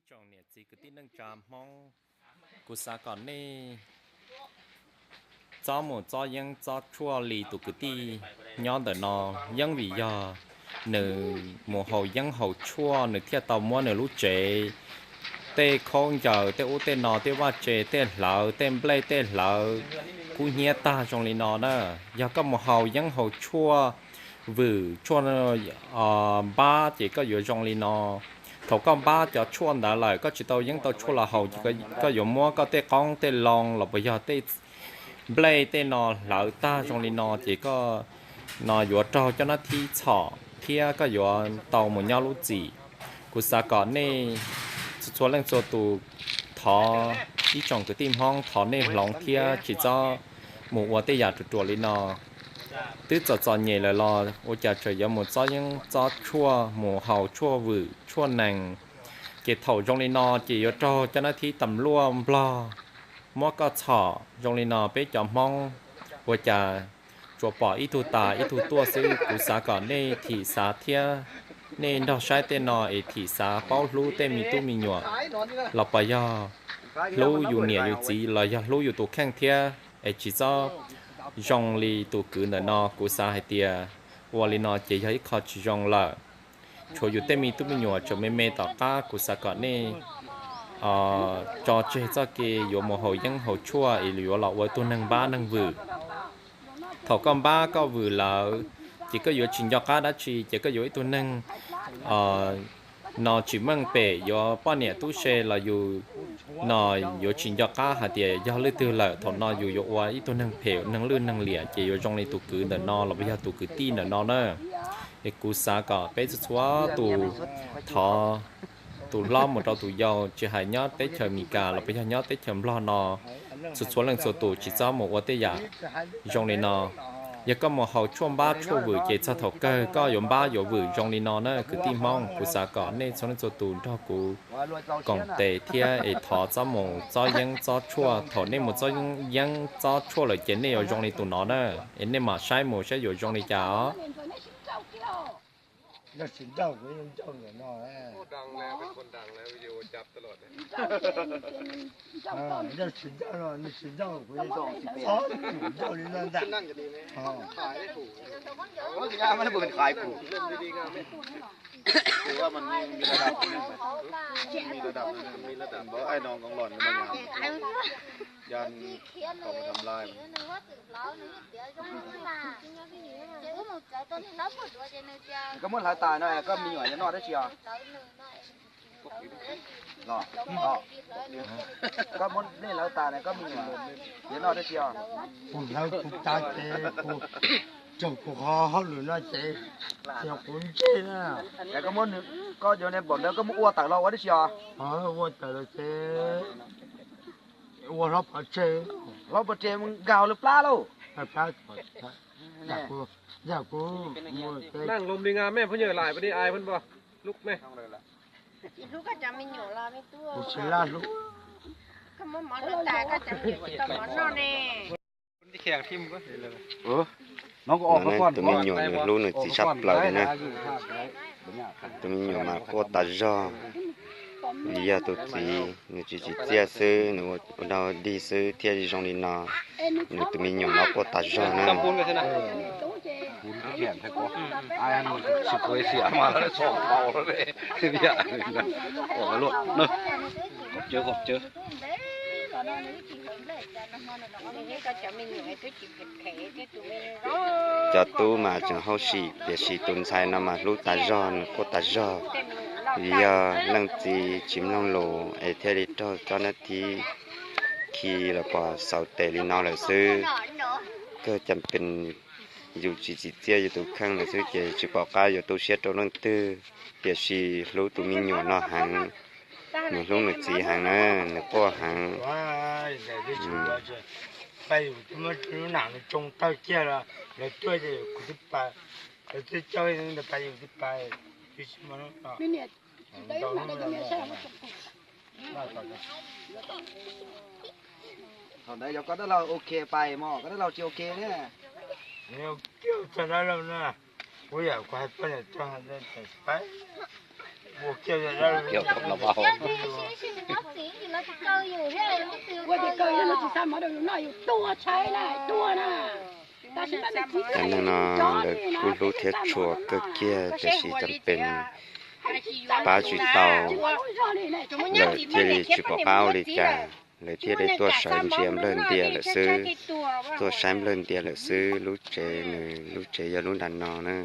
Tsoom niam txiv kwv tij neej tsa Hmoob, kuv xav kom nej txhob mus txob yeeb txob tshuaj li tus kwv tij nyob ntawm no, yeeb vim yog nws mus haus yeeb haus tshuaj nws thiaj tau muab nws lub tsev, tej khaub ncaws, tej ub tej no, tej vaj tse, tej hlawv, tej nplej, tej hlawv kub hnyiab tag zoo li no na. Yog koj mus haus yeeb haus tshuaj vwm tshuaj npab ces koj yuav zoo li no. Thaum koj npab cov tshuaj ntawd lawm, koj tsis tau yeeb tau tshuaj los haus, koj yuav muab koj tej qoob tej loo los puas yog tej nplej tej no hlawv tag zoo li no ces koj no yuav raug cov nab thib txhom thiab koj yuav tau mus nyob lub txim. Kuv xav kom nej txhua leej txhua tus thov, ib tsoom kwv tij Hmoob thov nej hloov thiab tsis txhob mus ua tej yam ruam ruam li no. Twb txom txom nyem lawm los ua cas tseem yuav mus txob yeeb txob tshuaj, mus haus tshuaj vwm tshuaj nees, ces thaum zoo li no ces yuav raug cov nab thib tas luaj Nplog muab koj txhom zoo li no. Peb cov Hmoob ua cas tsuas pom ib tug tas ib tug tuaj xwb. Kuv xav kom nej thim xav thiab nej nrog saib tej no es thim xav paub hlub tej me tub me nyuam los puas yog hlub yus niam yus txiv los yog hlub yus tus kheej thiab es tsis txhob zoo li tus kwv ntawm no. Kuv xav hais tias ua li no ces yog ib qho tsis zoo lawm. Tshuav yus tej me tub me nyuam tseem me me tom qab, kuv xav kom nej tso tseg txoj kev yuav mus haus yeeb haus tshuaj es yuav los ua tus neeg npab neeg vwm. Thaum koj npab koj vwm lawm ces koj yuav tsis nco qab dab tsi, ces koj yuav ib tug neeg no tsis meej pem yuav poj niam tub se los yus no yuav tsis nco qab hais tias yog leej twg lawm. Thaum no yus yuav ua ib tug neeg phem neeg lwj neeg liam ces yuav zoo li tus kwv ntawm no los puas yog tus kwv tij ntawm no na. Es kuv xav kom peb txhua txhua tus thov tus hlob mus rau tus yau, tsis hais nyob teb chaws Amelikas los puas yog nyob teb chaws Nplog no, txhua txhua leej txhua tus tsis txhob mus ua tej yam zoo li no. Yog koj mus haus tshuaj npab tshuaj vwm ces txog thaum kawg koj yuav npab yuav vwm zoo li no na kwv tij Hmoob. Kuv xav kom nej txhua leej txhua tus nrog kuv koom tes thiab es thov txhob mus txob yeeb txob tshuaj. Thaum nej mus txob yeeb txob tshuaj lawm ces nej yuav zoo li tus no na. Es nej mam saib mus saib yuav zoo li cas os. Koj muab hlawv tas no koj me nyuam yuav noj dab tsi os? Los, koj muab dej hlawv tas no koj me nyuam yuav noj dab tsi os? Kuv hlawv kuv tas ces kuv raug kuv qhov hauj lwm no ces yog kuv ntsej na. Koj muab, koj yuav ne npaum ntawd koj muab ua tawm los ua dab tsi os? Ua tawm los ces ua hlob pov tseg. Hlob pov tseg nkag hauv lawv plab lauj. Yog kuv, yog kuv, Naj loo li nga mej phooj ywg lais pab di ai phooj pog lub mej. Kuv tsis laj hlub. Tus me nyuam nws hlub nws txiv tshaj plaws li na. Tus me nyuam mas quaj tas zog, vim yog tus txiv nws tsis tsim txiaj xwb, nws ua dog dig xwb thiaj li zoo li no. Nws tus me nyuam no quaj tas zog na. Cov tub mas tseem hauj sim, tiam sis tus ntxhais no mas hlub tas zog, nws quaj tas zog. Vim yog leej txiv tsis mloog lus es thiaj li raug tsob nab thib khi los pos xauv tes li no lawm xwb. Kawg cas pes yus tsis tsim txiaj yus tus kheej lawm xwb ces tsis pom qab yuav tu siab rau leej twg, tiam sis hlub tus me nyuam no heev. Nws hlub nws txiv heev na, nws quaj heev. Thaum ntawd yog koj dab laug ok pais mog, koj dab laug tsis ok ne. Kuv yam kuv hais poj niam tso, pais. Ua tias kaw yog lawv tsis xa mov rau yus noj, yus tuag tshaib na, tuag na. Cov neeg no lawv kuj hlub thiab tshua kawg kiag, tiam sis cov pes pab tsis tau, lawv thiaj li tsis pom qab ua li cas, lawv thiaj li tuaj sawv ntsia nplawg ntias lawm xwb, tuaj saib nplawg ntias lawm xwb. Lub tsev nws, lub tsev yog lub nram no na.